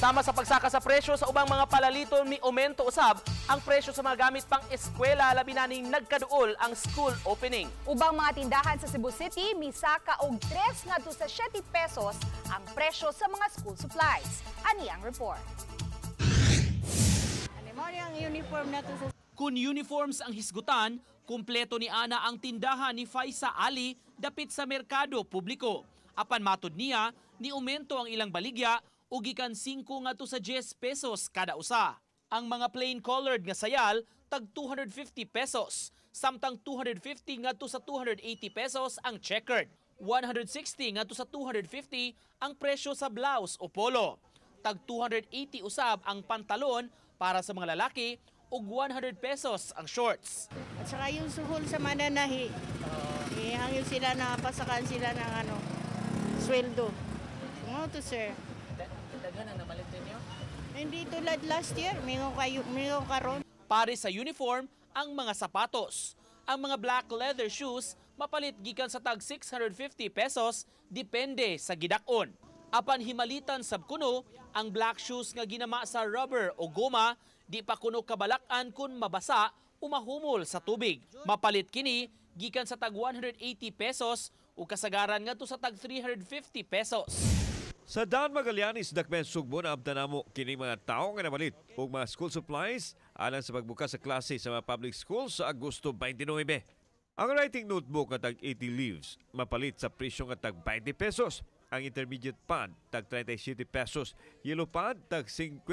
Sama sa pagsaka sa presyo sa ubang mga palaliton, mi-aumento usab ang presyo sa mga gamit pang eskwela, labi na ning nagkaduol ang school opening. Ubang mga tindahan sa Cebu City, misaka og 3 ngadto sa 7 pesos ang presyo sa mga school supplies. Ani ang report. Mao ang uniform nato sa Kung uniforms ang hisgutan, kumpleto ni ana ang tindahan ni Faisa Ali dapit sa merkado publiko. Apan matud niya, ni-aumento ang ilang baligya o gikan 5 ngadto sa 10 pesos kada usa. Ang mga plain colored nga sayal tag 250 pesos, samtang 250 ngadto sa 280 pesos ang checkered. 160 ngadto sa 250 ang presyo sa blouse o polo. Tag 280 usab ang pantalon para sa mga lalaki ug 100 pesos ang shorts. At saka yung suhol sa mananahi. Eh, hangyo sila na pasakan sila ng ano, sweldo. Mao to, sir. Daghan ang namalit ninyo? Hindi tulad last year, mingon kayo, mingon karon. Pare sa uniform ang mga sapatos. Ang mga black leather shoes mapalit gikan sa tag 650 pesos, depende sa gidak-on. Apan himalitan sab kuno ang black shoes nga ginama sa rubber o goma, di pa kuno kabalak-an kun mabasa o mahumol sa tubig. Mapalit kini gikan sa tag 180 pesos o kasagaran ngadto sa tag 350 pesos. Sa Dan Magallanes, Dakben, Sugbo, naabtan namo kini mga tao nga namalit og mga school supplies alang sa pagbukas sa klase sa mga public schools sa Agosto 29. Ang writing notebook nga tag 80 leaves mapalit sa presyo nga tag 20 pesos. Ang intermediate pad tag 37 pesos. Yellow pad tag 50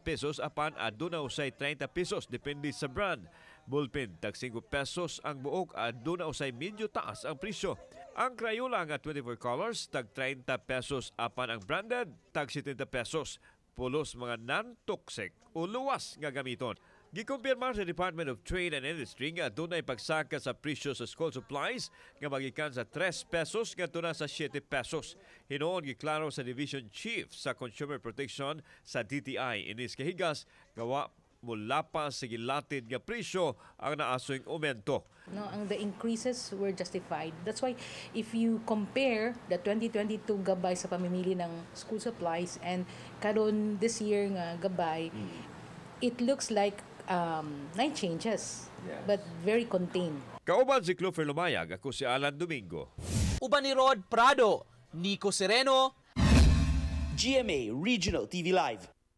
pesos, apan aduna usay 30 pesos depende sa brand. Ballpen tag 5 pesos ang buok, aduna usay medyo taas ang presyo. Ang Crayola nga 24 colors tag 30 pesos, apan ang branded tag 70 pesos. Pulos mga non-toxic o luwas nga gamiton. Gikumpirma sa Department of Trade and Industry nga adunay pagsaka sa presyo sa school supplies nga magikan sa 3 pesos ngadto na sa 7 pesos. Hinuon giklaro sa Division Chief sa Consumer Protection sa DTI, Ines Cajigas, nga wa mulapas sa gilatid nga presyo ang naasoy aumento. No, ang the increases were justified. That's why if you compare the 2022 gabay sa pamimili ng school supplies and karon this year nga gabay, it looks like nine changes, but very contained. Kauban si Clover Lumayag, ako si Alan Domingo. Uban ni Rod Prado, Nico Sereno, GMA Regional TV Live.